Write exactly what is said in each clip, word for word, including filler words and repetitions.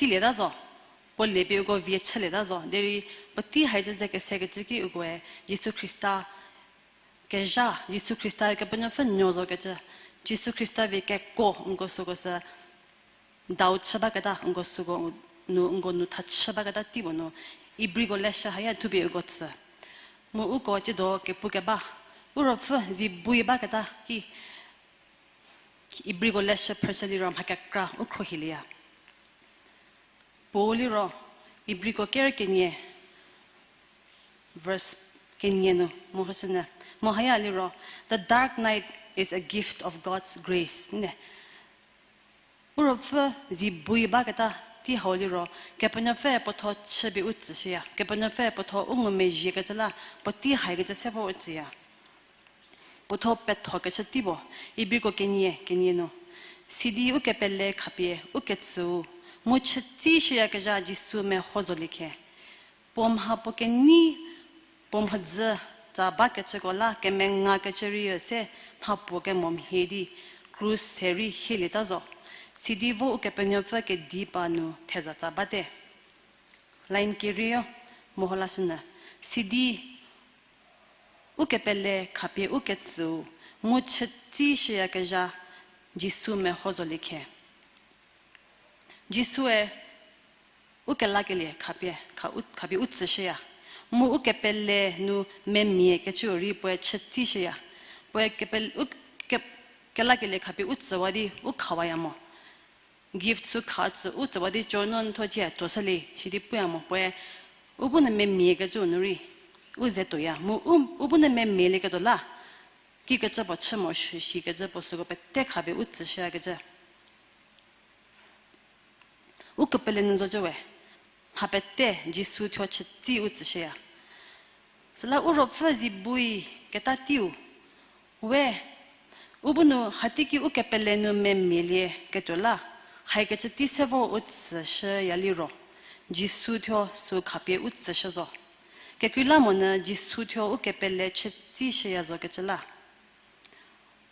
lieta zo, puo lie pie uko vie chülieta zo. Derei puotei haicü ze kesekecü ki ukoe Jisu Khrista kezha, Jisu Khrista Kepenuopfü nuo zokecü, Jisu Khrista vie keko nko süko sü dau chü baketa, nko süko nu, nko nu tha chü baketa tei puo nu, Ibriko leshü haya thupie uko tsü. Mu uko tsiedo kepu keba, u ruopfü zi bui baketa ki, Ibriko leshü phrüshü liro mha kekra u khruohilieya. Puou liro, Ibriko ker kenie, verse kenie nu, mu hüsünyü, mu haya liro, the dark night is a gift of God's grace. Ne, u ruopfü zi bui baketa tei hau liro, Kepenuopfü puotho chüpie u tsüshüya, Kepenuopfü puotho u ngumezhiekecü la, puotei haikecü se vor u tsüya. Puotho pethokechü tei puo, Ibriko kenie, kenie nu. Sidi ukepele khapie uketsüu, mu chütsishüyakezha Jisu meho zolie khe. Puo mha puo kenei, puo mhodzü tsa bakecüko la kemengakecü rei se mhapuo kemo mhie di, krus se rei hielieta zo. Sidi vo Ukepenuopfü kedipa nu theza tsa bate. Line kerieu, meho lashünyü. Sidi ukepele khapie uketsüu, mu chütsishüyakezha Jisu meho zolie khe. Jisue ukelakelie khapie, kha u, khapie u tsüshüya. Mu ukepele nu memiakecüu rei puoe chütsishüya. Puoe kepel-, u, ke, kelakelie khapie u tsüwa di u khawaya mo. Gift sü kha tsü u tsüwa di cho no n tho cie tuoshülie sidi puya mo puoe, u bu nu memiakecüu nu rei u ze tuoya. Mu u, u bu nu memialieketuo la, kikecü puo chü mo shi, shikecü puo süko pete khapie u tsüshüyakecü. Ukepele nu zocü we, mha pete Jisu thuo chütsi u tsüshüya. Süla u ruopfü zi bui keta teiu, we, u bu nu hateiki ukepele nu memialieketuo la, haikecü tei se vor u tsüshüya liro, Jisu thuo sü khapie u tsüshü zo. Kekreilamonyü Jisu thuo ukepele chütsishüya zokecü la.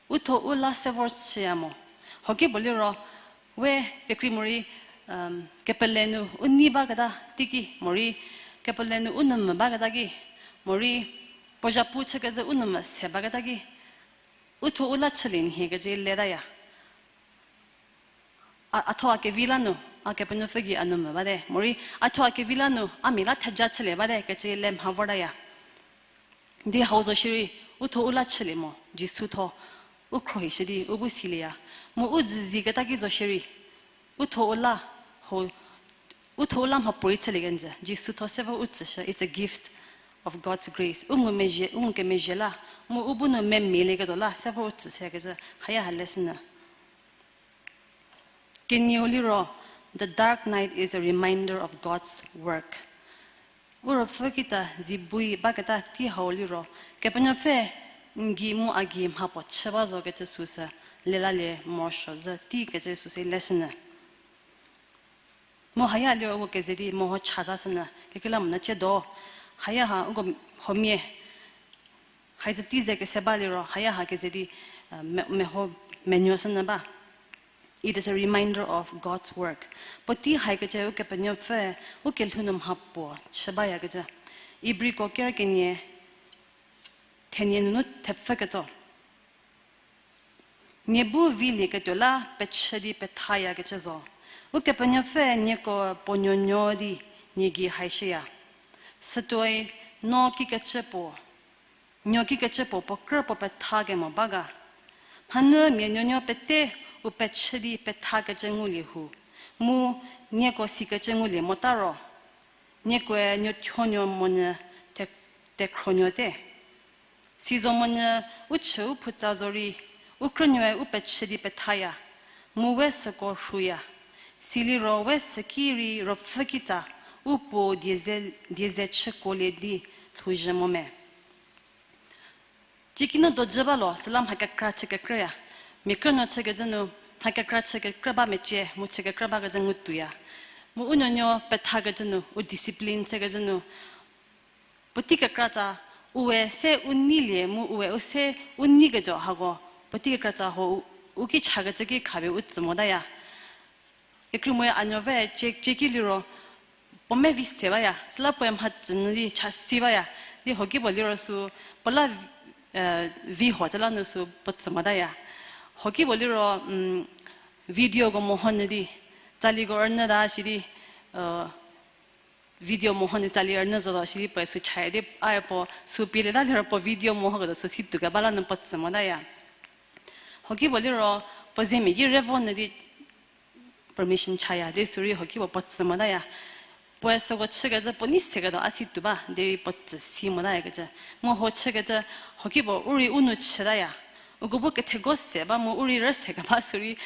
U tho u la se vor chüya mo. Hoki puo liro, we kekrei morei, kepele nu u nei baketa teiki, morei kepele nu u nou mvü baketa ki, morei puo zhapu chükezhü u nou mvü se baketa ki, u tho u la chülie nhie kecü letaya. A, a tho a kevi la nu, a Kepenuopfü gei a nou mvü bate. Morei, a tho a kevi la nu, a mia la theja chülie bate kecü le mha vortaya. Di hau zo shierei, u tho u la chülie mo, Jisu tho, u khruohishü di, u bu silieya. Mu u züziketa ki zo shierei, u tho u la, hau, u tho u la mhapuorei chülie kenjü, Jisu tho se vor u tsüshü, it's a gift of God's grace. U ngumezhie, u ngukemezhie la, mu u bu nu memialieketuo la, se vor u tsüshükecü, haya ha leshünyü. Kenieu liro, the dark night is a reminder of God's work. U ruopfü kitsa zi bui baketa tei hau liro, Kepenuopfü n gei mu a gei mhapuo chü ba zokecü süsü, lelalie morosuo zhü tei kecü süsü leshünyü. Mu haya liro uko keze di meho cha zashünyü, kekreilamonyü tsiedo, haya ha uko huomia, haizü tei ze kese ba liro, haya ha keze di, me, meho menuoshünyü ba. It is a reminder of God's work. Puotei haikecü Ukepenuopfü, u kelhou nu mhapuo chü bayakecü. Ibriko ker kenie, thenie nunu thepfü ketso. Nie bu vilieketuo la pechü di pethayakecü zo. Ukepenuopfü nieko puo nuonuo di nie gei haishüya. Sütuoi no kikecü puo, nuo kikecü puo puo krü puo petha kemo ba ga. Mhanu mia nuonuo pete u pechü di pethakecü ngulie hu. Mu nieko sikecü ngulie mota ro, niekoe nuothuonuo monyü te-, tekhronuote. Sizo monyü u chü u phutsa zorei, u krünuoe u pechü di pethaya, mu we süko rhuya. Siliro we süki rei ruopfü kitsa, u puo dieze, dieze chükuolie di lhouzhü mo me. Cikinu dojü ba lo, süla mha kekra chü kekrüya. Mia krünuo chükecü nu, mha kekra chü kekrü ba mecie, mu chü kekrü bakecü ngu tuoya. Mu u nuonuo pethakecü nu, u discipline chükecü nu, puotei kekratsa, ue se u neilie mu ue u se u neiketuo hako, puotei kekratsa ho u, u ki chakecü ki khapie u tsü motaya. Kekreilamonyü a nuo-e cie, cie ki liro, puo me vi se baya, süla puoe mhatsü nyü di chasi baya, di huokipuo liro sü, puo la, vi ho cü la nu sü puo tsü motaya. Huokipuo liro, videoko mehoshü di, tsaliko rünyü ta shi di, video mehoshü di tsali rünyü zotuo shi di puoe sü chaya di, a puo sü pie le ta liro puo video mehoketuo sü si tuokeba la nu puo tsü motaya. Huokipuo liro, puo zemia ki revo nyü di permission chaya di sürei huokipuo puo tsü motaya. Puoe süko chükecü puo nei seketuo a si tuo ba, derei puo tsü si motayakecü. Mu huo chükecü, huokipuo u rei u nou chütaya. Uko bu kethego se ba mu u rei rüse keba sürei,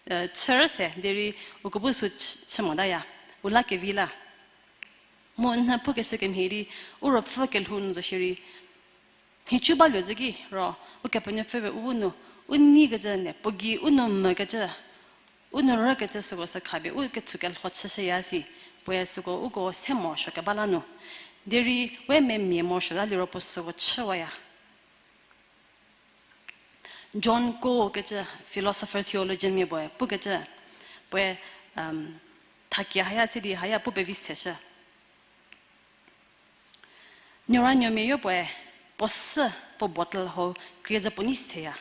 chü rüse, derei uko bu sü chü, chü motaya. U la kevi la. Mu nhie pukeshü kemhie di, u ruopfü kelhou nu zo shierei, nhicu baluo zhü ki ro, Ukepenuopfü we u bu nu, u neikecü ne, puo gei u nou mvükecü, u nou rükecü süko sü khapie u kethu kelho chüshüya si, puoe süko uko se morosuo keba la nu. Derei we memia morosuo la liro puo süko chüwaya. John Coe kecü philosopher theologian mia puoe pukecü, puoe, thakie haya chü di haya pu pevi seshü. Nuoranuomia yo puoe, puo sü, puo bottle hau krie zhü puo nei seya.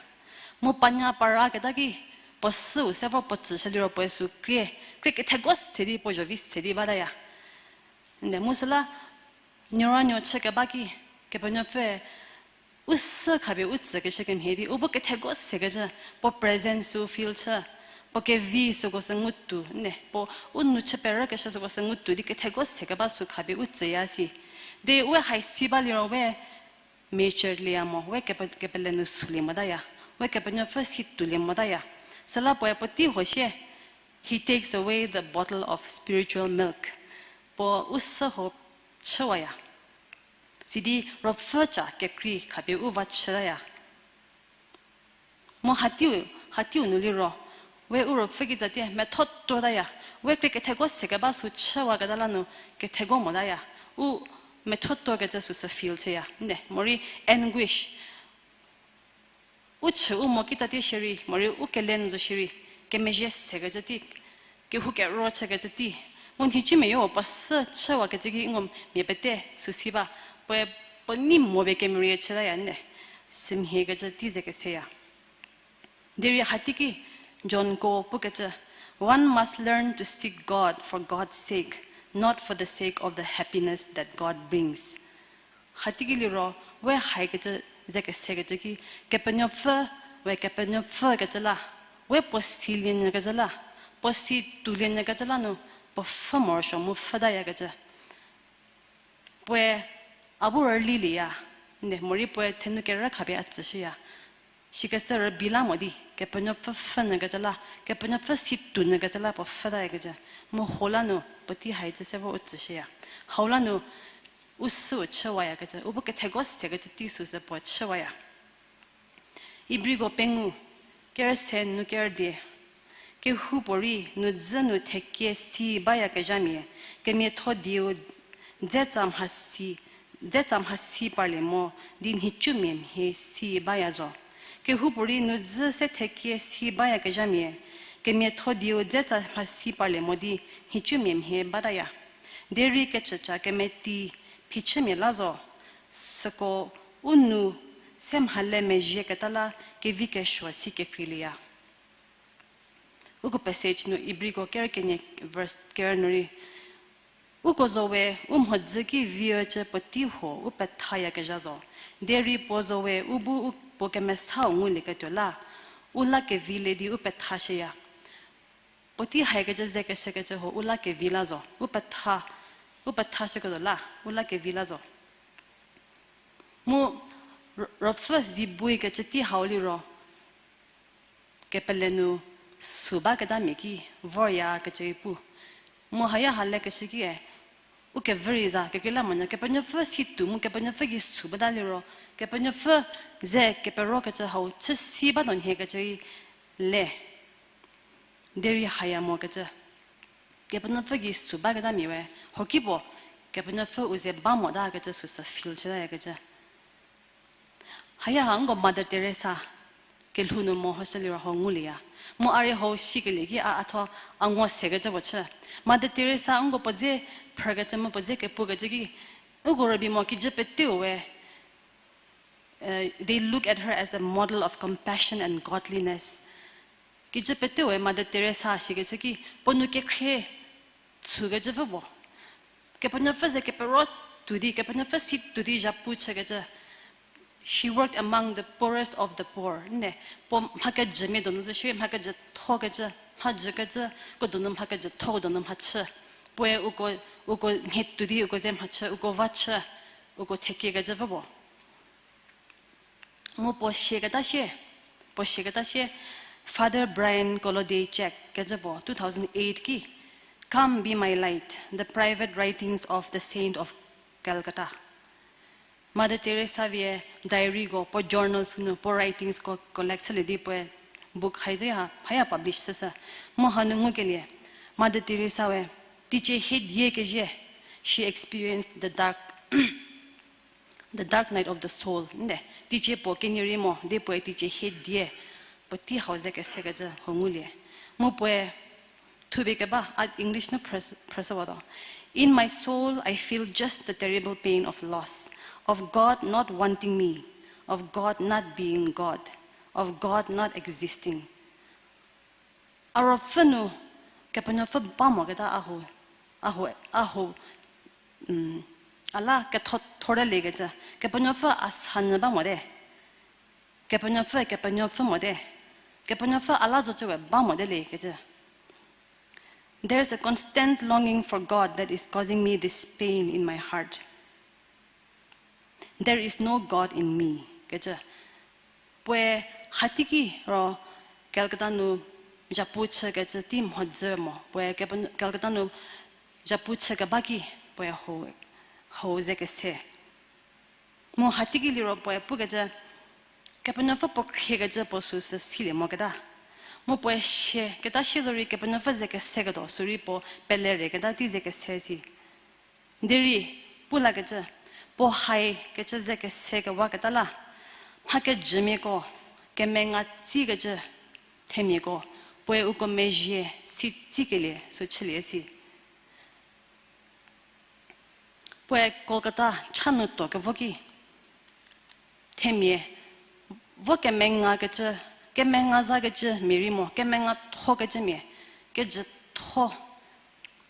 Mu panya para keta ki, puo süu se vor puo tsüshü liro puoe sü krie, krie kethego se di puo zho vi se di bataya. Nde mu süla, nuoranuo chü keba ki, Kepenuopfüe, u sü khapie u tsükeshü kemhie di, u bu kethego sekecü, puo presence sü feel chü, puo kevi süko sü ngutuo, nde, puo u nou chü perükeshü süko sü ngutuo di kethego sekeba sü khapie u tsüya si. De we haisi ba liro we mature lieya mo, we kepe-, kepele nu sülie motaya, we Kepenuopfü si tuolie motaya. Süla puoe puotei huo sie, he takes away the bottle of spiritual milk. Puo u sü hau chüwaya. Sidi ruopfü ca kekrei khapie u va chütaya. Mu hatiu, hatiu nu liro, we u ruopfü kitsatie methotuotaya, we krie kethego sekeba sü chüwaketa la nu kethego motaya, u methotuokecü süsü feel chüya, nde, morei anguish. U chü u mo kitsatie shierei, morei u kelen zo shierei, kemezhie sekecü tei, kehou kero chükecü tei, mu nhicumia yo puo sü chüwakecü ki ngu mia pete süsi ba, puoe puo nei mo pie kemerie chütaya nde, sümhiekecü tei ze keseya. Derei hatiki John Coe pukecü, One must learn to seek God for God's sake, not for the sake of the happiness that God brings. Hatiki liro, we haikecü ze kesekecü ki, Kepenuopfü, we Kepenuopfükecü la, we puo silie nyükecü la, puo si tuolie nyükecü la nu, puo pfhü morosuo mu pfhütayakecü. Puoe a bu rülilieya, nde, morei puoe thenu kerü khapie a tsüshüya. Shikecü rübei la mo di, Kepenuopfü pfhü nyükecü la, Kepenuopfü si tuo nyükecü la puo pfhütayakecü. Mu hau la nu, puotei haicü se vo u tsüshüya. Hau la nu, u süu chüwayakecü, u bu kethego sekecü tei süsü puo chüwaya. Ibriko pengou, kerüse nu kerüdie. Kehoupuorei nu dzü nu thekie si bayakezhamia, kemiatho dieu dze tsa mhasi, dze tsa mhasi parlie mo di nhicumia mhie si baya zo. Kehoupuorei nu dzü se thekie si bayakezhamia, kemiatho dieu dze tsa mhasi parlie mo di nhicumia mhie bataya. Derei kecüca kemeti phichümia la zo, süko u nou se mhale mezhieketa la kevi kesuo si kekreilieya. Uko passage nu Ibriko kerü kenie verse kerü nu rei, uko zowe u mhodzü ki viücü puotei huo u pethayakezha zo. Derei puo zowe u bu u puo kemesau ngulieketuo la, u la kevi le di u pethashüya. Puotei haikecü ze keshükecü huo u la kevi la zo. U petha, u pethashüketuo la, u la kevi la zo. Mu ruo-, ruopfü zibuikecü tei hau liro, kepele nu sü baketamia ki voryakecü rei pu. Mu haya ha lekeshü ki-e, u kevü rei za kekreilamonyü Kepenuopfü si tuo mu Kepenuopfü gei sü bata liro, Kepenuopfü ze keperokecü hau chü si batuo nhiekecü rei le. Derei haya mokecü, Kepenuopfü gei sü baketamia we, huokipuo, Kepenuopfü u ze ba motakecü süsü feel chütayakecü. Haya ha nko Mother Teresa, kelhou nu mo hoshe liro ho ngulieya. Mu a rei ho sikelie ki a, a tho a ngo sekecü puo chü. Mother Teresa nko puo dze phrükecü mu puo dze kepukecü ki, uko rübei mo kijü peteu we, uh, they look at her as a model of compassion and godliness. Kijü peteu we Mother Teresa shikecü ki, puo nu kekhrie chükecü pfü puo. Kepenuopfü ze kepero tuo di, Kepenuopfü si tuo di zhapu chükecü. She worked among the poorest of the poor. Ne, puo mha kejümia donu zü shie mha kejüthokecü, mha jükecü, ko donu mha kejütho, ko donu mha chü. Puoe uko, uko mhie tuo di uko ze mha chü, uko va chü, uko thekiekecü pfü puo. Mu puo sieketa sie, puo sieketa sie, Father Brian Kolodejchik kecü puo two thousand eight ki, Come Be My Light, The Private Writings of the Saint of Calcutta. Mother Teresa vie diaryko, puo journalsko nu, puo writingsko collect chülie di puoe book hai ze ha, haya publish chüshü. Mu hanu ngukelie, Mother Teresa we, teicie hie die kezhie, she experienced the dark, the dark night of the soul. Nde, teicie puo kenie rei mo, di puoe teicie hie die, puotei hau ze kesekecü ho ngulie. Mu puoe thupie keba, a English nu phrü-, phrüshüwatuo. In my soul, I feel just the terrible pain of loss, of God not wanting me, of God not being God, of God not existing. A ruopfü nu Kepenuopfü ba moketa a hu, a hu, a hu, a la ketho thorliekecü, Kepenuopfü a sanyü ba mote. Kepenuopfü, Kepenuopfü mote. Kepenuopfü a la zocü we ba mote lekecü. There is a constant longing for God that is causing me this pain in my heart. There is no God in me kecü. Puoe hateiki ro Calcutta nu zhapu chükecü tei mhodzü mo. Puoe Calcutta nu zhapu chükeba ki puoe hau, hau ze kese. Mu hateiki liro puoe pukecü, Kepenuopfü puo khriekecü puo süsü silie moketa. Mu puoe sie, keta sie zorei Kepenuopfü ze keseketuo, sürei puo pelereketa tei ze kese si. Derei, pu lakecü, puo hai kecü ze kesekewaketa la, mha kejümiako, kemenga tsikecü themiako, puoe uko mezhie si tsikelie sü chülie si. Puoe Kolkata cha nu tuo kevo ki, themia, vo kemengakecü, kemenga zakecü mia rei mo, kemengathokecü mia, kejütho,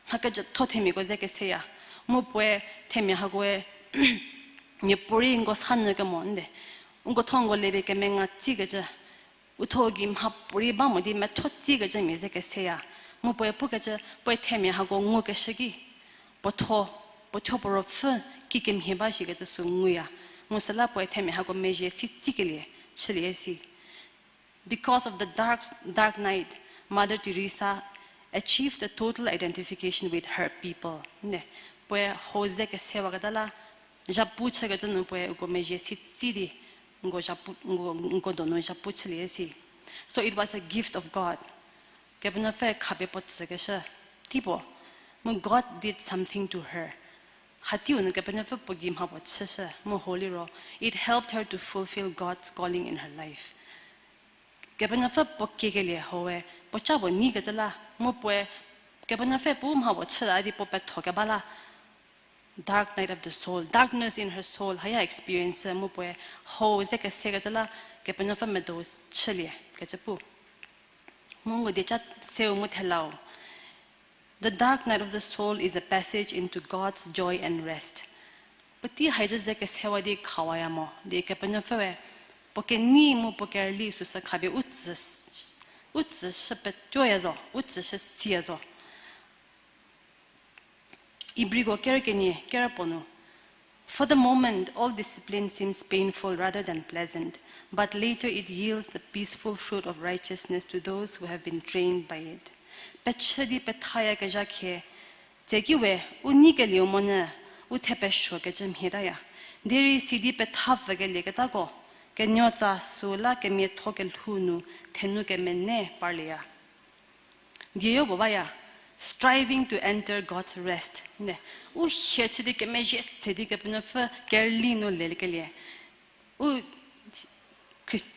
mha kejütho themiako ze keseya. Mu puoe themia hakoe, miapuorei nko sanyü kemo nde, nko tho nko lepie kemenga tsikecü. Uthuo gei mhapuorei ba mo di metho tsikecü mia ze keseya. Mu puoe pukecü, puoe themia hako ngukeshü ki, puothuo, puothuo puo ruopfü kikemhie ba shikecü sü nguya. Mu süla puoe themia hako mezhie si tsikelie, chülie si. Because of the dark, dark night, Mother Teresa achieved a total identification with her people. Ne, puoe hau ze kesewaketa la, zhapu chükecü nu puoe uko mezhie si tsi di, nko zhapu, nko, nko donu zhapu chülie si. So it was a gift of God. Kepenuopfü khapie puo tsükeshü, tei puo. Mu God did something to her. Hateiu nu Kepenuopfü puo gei mha puo chüshü, mu hau liro, it helped her to fulfill God's calling in her life. Kepenuopfü puo kiekelie hau we, puo ca puo neikecü la, mu puoe, Kepenuopfü puo mha puo chüla di puo petho keba la, dark night of the soul, darkness in her soul, haya experience mu puoe hau ze kesekecü la, Kepenuopfü medo chülie kecü pu. Mu ngu dieca seu mu thelau. The dark night of the soul is a passage into God's joy and rest. Puotei haicü ze kesewa di khawaya mo, di Kepenuopfüe, puo kenei mu puo kerüli süsü khapie u tsü, u tsüshü petuoya zo, u tsüshü siya zo. Ibriko kerü kenie, kerü puo nu. For the moment, all discipline seems painful rather than pleasant, but later it yields the peaceful fruit of righteousness to those who have been trained by it. Pechü di pethayakezha khie, tseki we u neikelieu monyü, u thepesuokecü mhietaya. Derei sidi petha pfükelieketako, kenuotsa süla kemiatho kelhou nu thenu kemene parlieya. Dieyo puo baya, striving to enter God's rest. Ne, u hie chü di kemezhie se di Kepenuopfü kerüli nu lekelie. U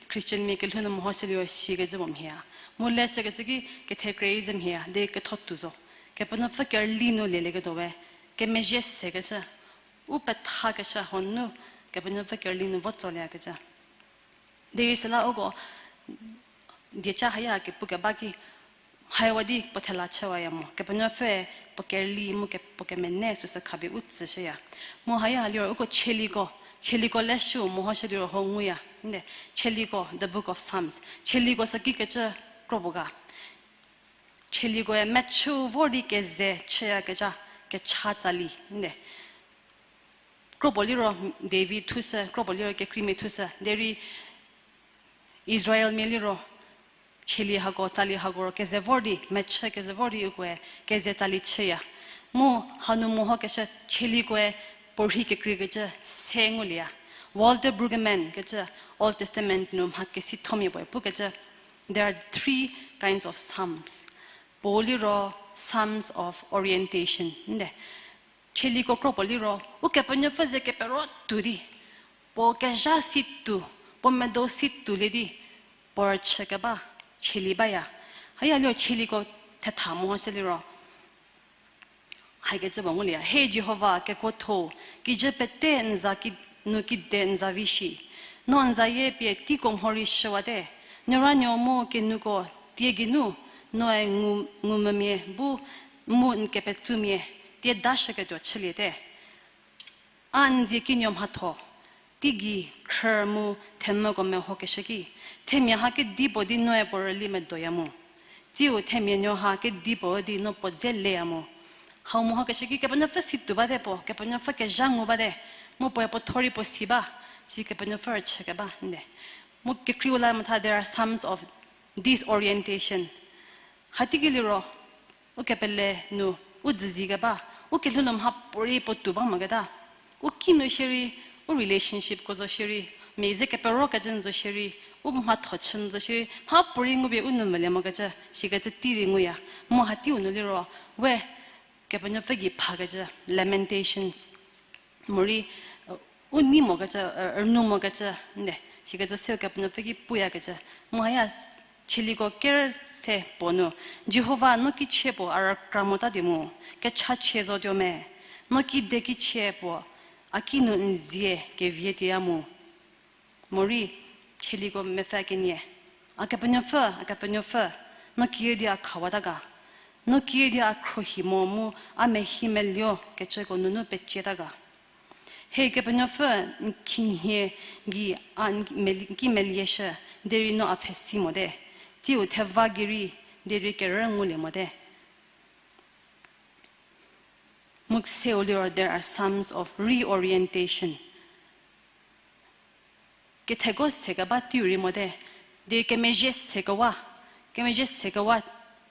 Christianmia kelhou nu mehoshüliro sikecü puo mhieya. Mu le sükecü ki kethekrei zü mhieya, derei ketho tuo zo. Kepenuopfü kerüli nu lielieketuo we, kemezhie sekeshü, u pethakeshü hanu, Kepenuopfü kerüli nu vo tsolieyakecü. Derei süla uko dieca haya kepukeba ki, haiwa di puo thela chüwaya mo. Kepenuopfüe puo kerüli mu ke, puo kemenei süsü khapie u tsüshüya. Mu haya liro uko chieliko, chieliko leshü mehoshüliro ho nguya. Nde, chieliko, the book of Psalms. Chieliko sü kikecü kropuo ga. Chielikoe mechü vor di keze chüyakezha, kecha tsali, nde. Kropuo liro David thushü, kropuo liro kekreimia thushü, derei Israelmia liro, chielie hako, tsali hako ro keze vor di, mechü keze vor di ukoe keze tsali chüya. Mu hanu mehokeshü chielikoe puorhi kekreikecü se ngulieya. Walter Brueggemann kecü Old Testament nu mha kesithomia puoe pukecü, there are three kinds of psalms. Puo liro psalms of orientation, nde. Chieliko kropuo liro, Ukepenuopfü ze kepero tuo di, puo kezha si tuo, puo medo si tuolie di, puo rüchü keba, chielie baya. Haya liro chieliko thetha mehoshü liro, hakecü puo ngulieya, He Jihova, kekuotho, kijü pete n za ki, nu kide n za vi shi. No n zayie pie teiko mho rei shüwate. Nuoranuo mu kenuko tie geinu, noe ngu, ngumvümia bu mu n kepetsumia, tie dashüketuo chüliete. A n dzie kinuo mhatho, teigei, khrü mu themvüko mehokeshü ki, themia ha kedipuo di noe puo rüli medoya mu. Tsiu themia nuo ha kedipuo di no puo dze leya mu. Hau mehokeshü ki Kepenuopfü si tuo bate puo, Kepenuopfü kezha ngu bate, mu puoe puo thuo rei puo si ba, si Kepenuopfü rüchü keba, nde. Mu kekreiu la metha, there are psalms of disorientation. Hateiki liro, u kepele nu, u dzüzie keba, u kelhou nu mhapuorei puo tuo ba moketa. U kinu shierei, u relationshipko zo shierei, mia ze keperokecü n zo shierei, u mhatho chü n zo shierei, mhapuorei ngupie u nou melie mokecü, sikecü tei rei nguya. Mu hateiu nu liro, we Kepenuopfü gei phakecü, Lamentations. Morei, u nei mokecü, rünou mokecü, nde, sikecü seu Kepenuopfü ki puyakecü. Mu haya, chieliko ker se puo nu, Jihova, no kichie puo a rükra mota di mu, kechachie zotuo me, no kide kichie puo, a kinu n zie kevie tieya mu. Morei, chieliko mepfü kenie, A Kepenuopfü, A Kepenuopfü, no kiüdi a khawata ga? No kiüdi a khruohi mo mu a mehi meluo kecüko nunu pecieta ga? He Kepenuopfü, n khinhie gei a n meli, ki melieshü, derei no a pfhesi mote. Tsiu theva gei rei, derei kerü ngulie mote. Mu seu liro, there are psalms of reorientation. Ketheko sekeba teiu rei mote, derei kemezhie sekewa, kemezhie sekewa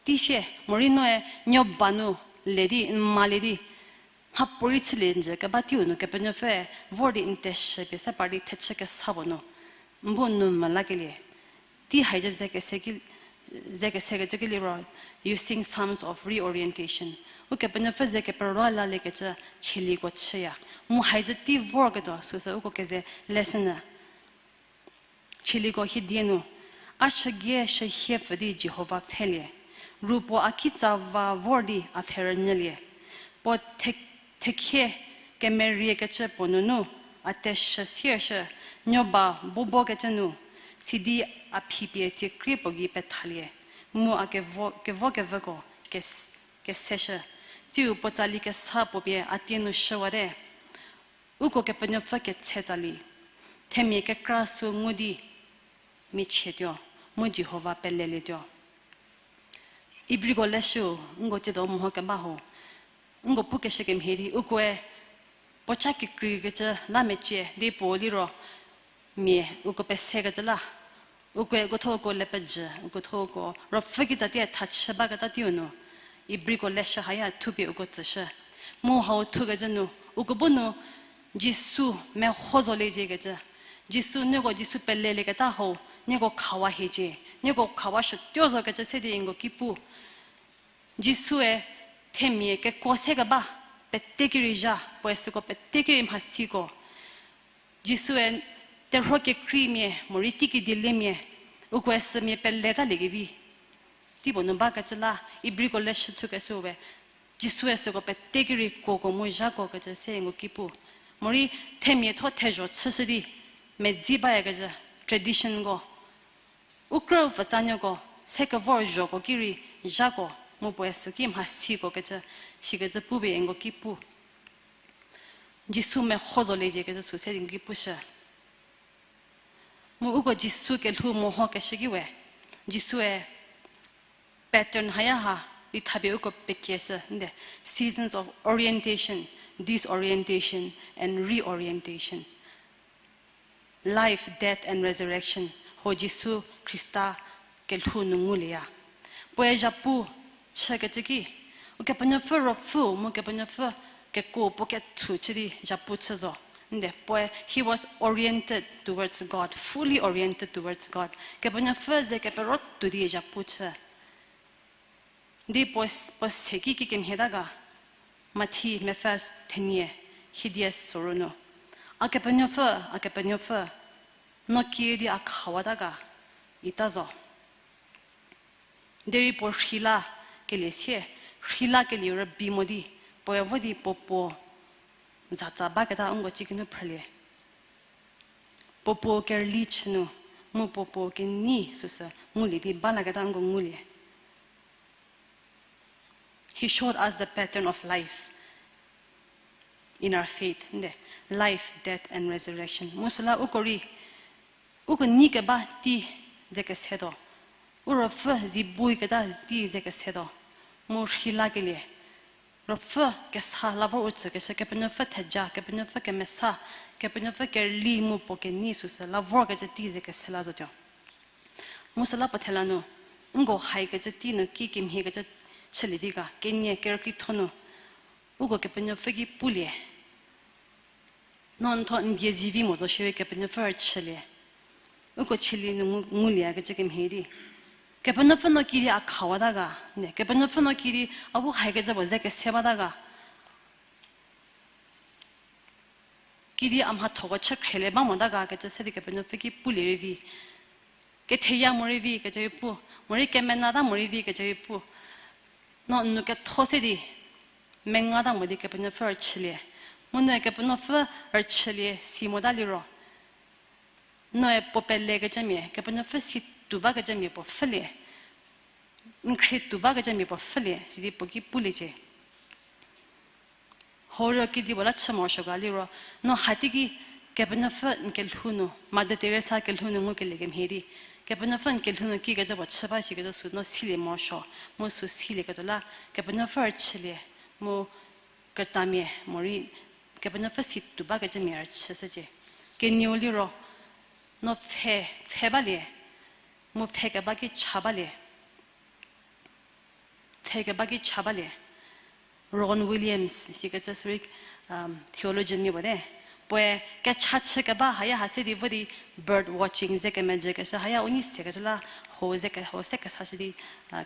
tei shie, morei noe nuo ba nu le di, n malie di, mhapuorei chülie njü keba teiu nu Kepenuopfüe vor di n teshü pie se par di thechü kesa puo nu, n bu n nou melakelie. Tei haicü ze kese ki, ze kesekecü ki liro, using psalms of reorientation. Ukepenuopfü ze kepero laliekecü chieliko chüya. Mu haicü tei vorketuo süsü uko keze lesson-ü. Chieliko hiedie nu, a shügie shühie pfü di Jihova pfhelie. Ru puo a kitsa va vor di a pfhe rünyülie. Puo the-, thekhie kemeriekecü puo nunu, a teshü siershü, nuo ba bobokecü nu, sidi a phi pie tsiekrie puo gei pethalie. Mu a kevo, kevokevüko kes-, keseshü. Tsiu puo tsali kesa puo pie a tie nu shüwate. Uko Kepenuopfü ketse tsali. Themia kekra sü ngu di michietuo, mu Jihova pelelietuo. Ibriko leshüu, nko tsiedo meho keba ho. Nko pukeshü kemhie di, ukoe puo cha kekreikecü la mecie di puo liro, mia uko pesekecü la. Ukoe uko thuoko le pejü, uko thuoko ruopfü kitsa tie thachü baketa teiu nu, Ibriko leshü haya thupie uko tsüshü. Mu hau thukecü nu, uko bu nu Jisu meho zolieciekecü. Jisu, nieko Jisu pelelieketa hau, nieko khawa hiecie, nieko khawa shütuo zokecü se di nko ki pu. Jisue themia kekuo se keba, pete ki rei zha, puoe süko pete ki rei mhasiko. Jisue terhuo kekreimia, morei teiki dieliemia, ukoe sümia peletaliekevi teipuo nu bakecü la, Ibriko leshü thukeshüe, Jisue süko pete ki rei kuoko mu zhako kecü se ngu ki pu. Morei themia thuo thezho chüshü di, medzi bayakecü, traditionko, u krü pfutsanuoko, se kevor zhoko ki rei zhako, mu puoe süki mhasiko kecü, shikecü pupie ngu ki pu. Jisu meho zoliecie kecü sü se di ngu ki pushü. Mu uko Jisu kelhou mehokeshü ki we, Jisue pattern haya ha, rei thapie uko pekieshü, nde, seasons of orientation, disorientation, and reorientation. Life, death, and resurrection, ho Jisu Khrista kelhou nu ngulieya. Puoe zhapu chükecü ki, Ukepenuopfü ruopfü mu Kepenuopfü kekuo puo kethu chü di zhapu chü zo. Nde, puoe, he was oriented towards God, fully oriented towards God. Kepenuopfü ze kepero tuo di zhapu chü. Di puo, puo se ki kikemhieta ga, Mathi mepfü thenie, hiedie soro nu, A Kepenuopfü, A Kepenuopfü, no kiüdi a khawata ga, ita zo. Derei puo rheilakelie sie, rheilakelie rübei mo di, puoe vo di puo puo zatsa baketa nko cikinu phrülie. Puo puo kerüli chü nu, mu puo puo kenei süsü ngulie di balaketa nko ngulie. He showed us the pattern of life in our faith, nde, life, death, and resurrection. Mu süla uko rei, uko nei keba tei ze kesetuo, u ruopfü zi bui keta tei ze kesetuo, mu rheilakelie, ruopfü kesa la vor u tsükeshü, Kepenuopfü theja, Kepenuopfü kemesa, Kepenuopfü kerüli mu puo kenei süsü la vorkecü tei ze kese la zotuo. Mu süla puo thela nu, nko haikecü tei nu ki kemhiekecü chülie di ga, kenie kerükrietho nu, uko Kepenuopfü ki pulie. No n tho n die zivi mo zo shierei Kepenuopfü rüchülie. Uko chülie nu ngu, nguliekecü kemhie di, Kepenuopfü no kiüdi a khawata ga, ne, Kepenuopfü no kiüdi a bu haikecü puo ze kese bata ga, kiüdi a mhathoko chü khrielie ba mota ga kecü se di Kepenuopfü ki pulie rei vi. Ketheya morei vi kecü rei pu, morei kemenata morei vi kecü rei pu. No n nu ketho se di, mengata mo di Kepenuopfü rüchülie. Mu noe Kepenuopfü rüchülie si mota liro, noe puo pelekecümia, Kepenuopfü si tuo bakecümia puo pfhülie. N khrie tuo bakecümia puo pfhülie, sidi puo ki puliecie. Horio kedipuo la chü morosuo ga liro, no hateiki Kepenuopfü n kelhou nu, Mother Teresa kelhou nu ngukelie kemhie di, Kepenuopfü n kelhou nu kikecü puo chü ba shikecü sü no silie morosuo, mu sü silieketuo la, Kepenuopfü rüchülie, mu krütamia morei Kepenuopfü si tuo bakecümia rüchüshücie. Kenieu liro, no pfhe, pfhe balie, mu pfhe keba ki cha balie. Pfhe keba ki cha balie. Rowan Williams sikecü sürei, theologian mia puo te. Puoe kecha chü keba haya ha se di vo di bird watching ze kemejükeshü haya u nei sekecü la ho ze ke, ho se kesashü di,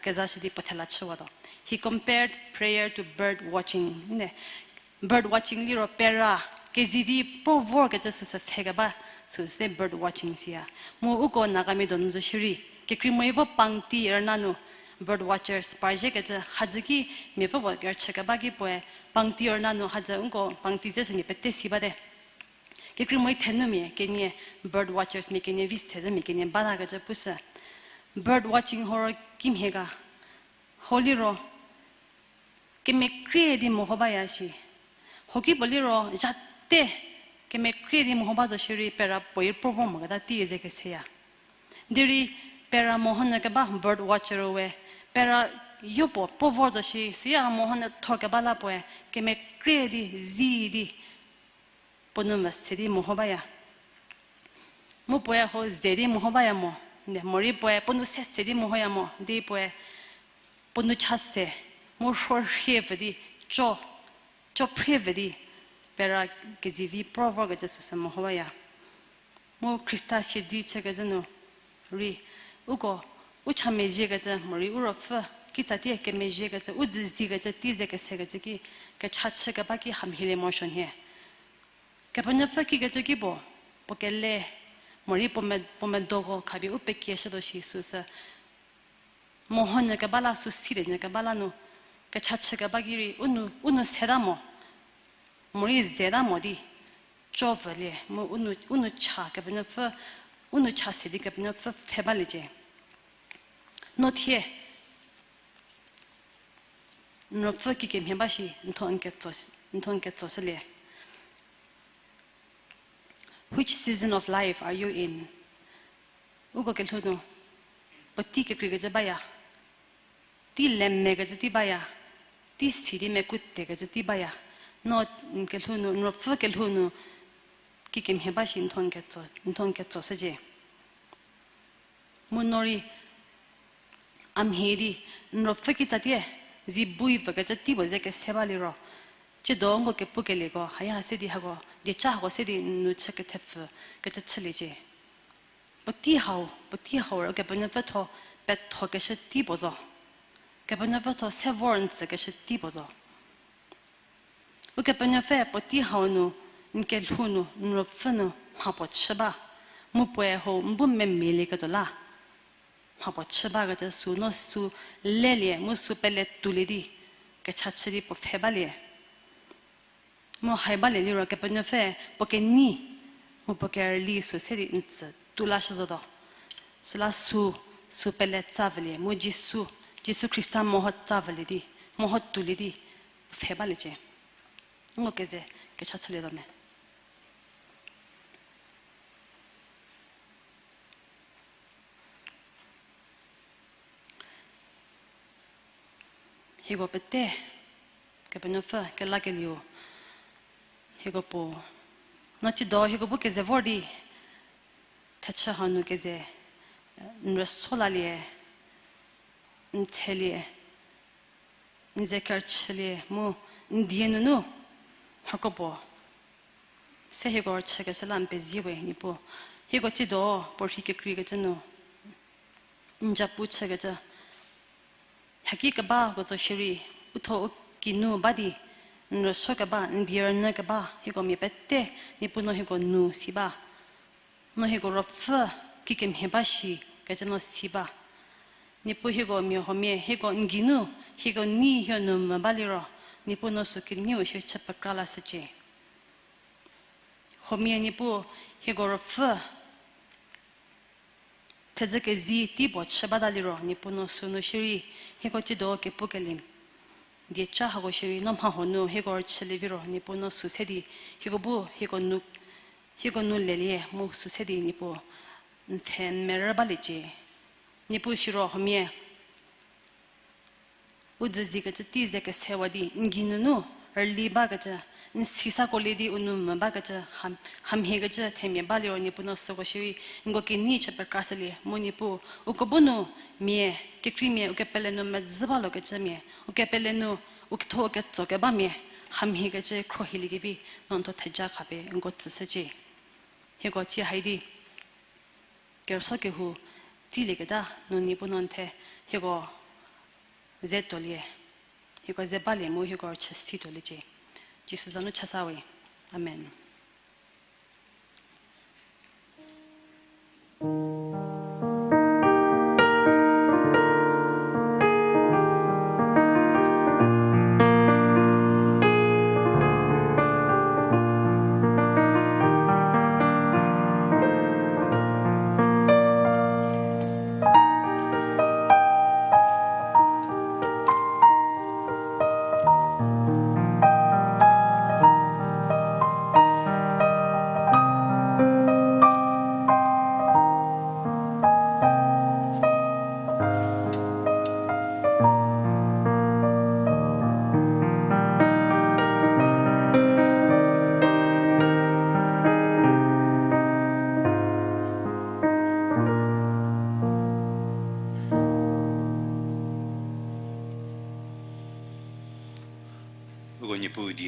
kezashü di puo thela chüwatuo. He compared prayer to bird watching. Bird watching liro pera, kezivi puo vorkecü süsü pfhe keba, süsü bird watching siya. Mu uko Nagamia donu zo shierei, kekreilamonyü vo pangti rüna nu bird watchers parzhiekecü hadzü ki mia pfü puo kerüchü keba ki puoe pangti rüna nu hadzü uko pangti dze sümia pete si bate. Kekreilamonyü thenumia kenie bird watchers mia kenie vi se zümia kenie batakecü pushü. Bird watching horo kimhie ga, ho liro, kemekrie di meho baya shi. Hoki puo liro zhate kemekrie di meho ba zo shierei pera puoe puo vor moketa tei ze keseya. Derei pera mehonyü keba bird watcher we, pera yopuo puo vor zo shi, siya mehonyü thor keba la puoe kemekrie di zi di puo nu mvü se di meho baya. Mu puoe ho ze di meho baya mo, nde, morei puoe puo nu se se di mehoya mo, di puoe puo nu cha se, mu rhuo rhie pfü di, co, co phrie pfü di, pera kezivi puo vorkecü süsü meho baya. Mu Khrista siedze chükecü nu rei, uko, u cha mezhiekecü morei u ruopfü, kitsatie kemezhiekecü, u dzüzikecü, tei ze kesekecü ki, kecha chü keba ki hamhielie morosuo nhie. Kepenuopfü kikecü ki puo, puo kele, Morei puo me-, puo medoko khapie u pekieshütuo shi süsü. Mehonyü keba la, sü silie nyü keba la nu, kechachü keba ki rei, u nu, u nu seta mo. Morei zeta mo di, cho vülie, mu u nu, u nu cha Kepenuopfü, u nu cha se di Kepenuopfü pfhe baliecie. No thie, n ruopfü kikemhie ba shi, n thuo n ketso, n thuo n ketso shülie. Which season of life are you in? Uko kelhou nu, puotei kekreikecü baya, tei lemekecü tei baya, tei si di mekutekecü tei baya. No n kelhou nu, n ruopfü kelhou nu, kikemhie ba shi n thuo n ketso, n thuo n ketso shücie. Mu no rei, a mhie di, n ruopfü kitsatie, zi bui vükecü tei puo ze kese baliro, tsiedo nko kepukelieko haya ha se di hako, dieca hako se di n nu chü kethepfü kecü chüliecie. Puotei hau, puotei hau Ukepenuopfü thuo pethokeshü tei puo zo. Kepenuopfü thuo se vor n tsükeshü tei puo zo. Ukepenuopfü puotei hau nu, n kelhou nu, n ruopfü nu mha puo chü ba, mu puoe hau n bu memialieketuo la mha puo chü bakecü sü no sü lelie mu sü pele tuolie di, kecha chü di puo pfhe balie. Mu hai balie liro Kepenuopfü puo kenei mu puo kerüli sü se di n tsü tu lashü zotuo. Süla sü, sü pele tsa vülie mu Jisu, Jisu Khrista meho tsa vülie di, meho tuolie di, puo pfhe baliecie. Nko keze kecha chülietuo me. Hieko pete, Kepenuopfü kelakelieu, hieko puo, no tsiedo hieko bu keze vor di, thechü hanu keze, n rüso lalie, n thelie, n ze kerüchülie mu, n die nunu, hako puo, se hieko rüchükeshü la n pezie we Niepuu, hieko tsiedo, puorhi kekreikecü nu, n japu chükecü, haki kebako tso shierei, u thuo u kinu ba di, n rüso keba, n die rünyü keba, hieko mia pete, Niepuu no hieko nu si ba. No hieko ruopfü kikemhie ba shi kecü no si ba. Niepuu hieko mia huomia, hieko n geinu, hieko nei hieko nu mvü baliro, Niepuu no sü keneiu shie chü pekra lashücie. Huomia Niepuu hieko ruopfü thedzü kezi tei puo chü bata liro, Niepuu no sünu shierei, hieko tsiedo kepukelie dieca hako shierei, no mha huo nu hieko rüchülie viro, Niepuu no sü se di, hieko bu, hieko nu, hieko nu lelie mu sü se di Niepuu, n pfhe n merü baliecie. Niepuu siro huomia u dzüzikecü tei ze kesewa di, n geinunu rüli bakecü, n si sakolie di u nu mvü bakecü, ham-, hamhiekecü themia baliro Niepuu no süko shierei, nko kenei chü pekrashülie mu Niepuu, uko bu nu mia, kekreimia ukepele nu medzü balokecümia, ukepele nu u ketho ketso kebamia, hamhiekecü khruohiliekevi, no n thuo theja khapie nko tsüshücie. Hieko tsie hai di kerüsuo kehou tsilieketa nu Niepuu no n the, hieko ze tuolie, hieko ze balie mu hieko rüchü si tuoliecie. Jisu za nu chasa we. Amen. Uko Niepuu die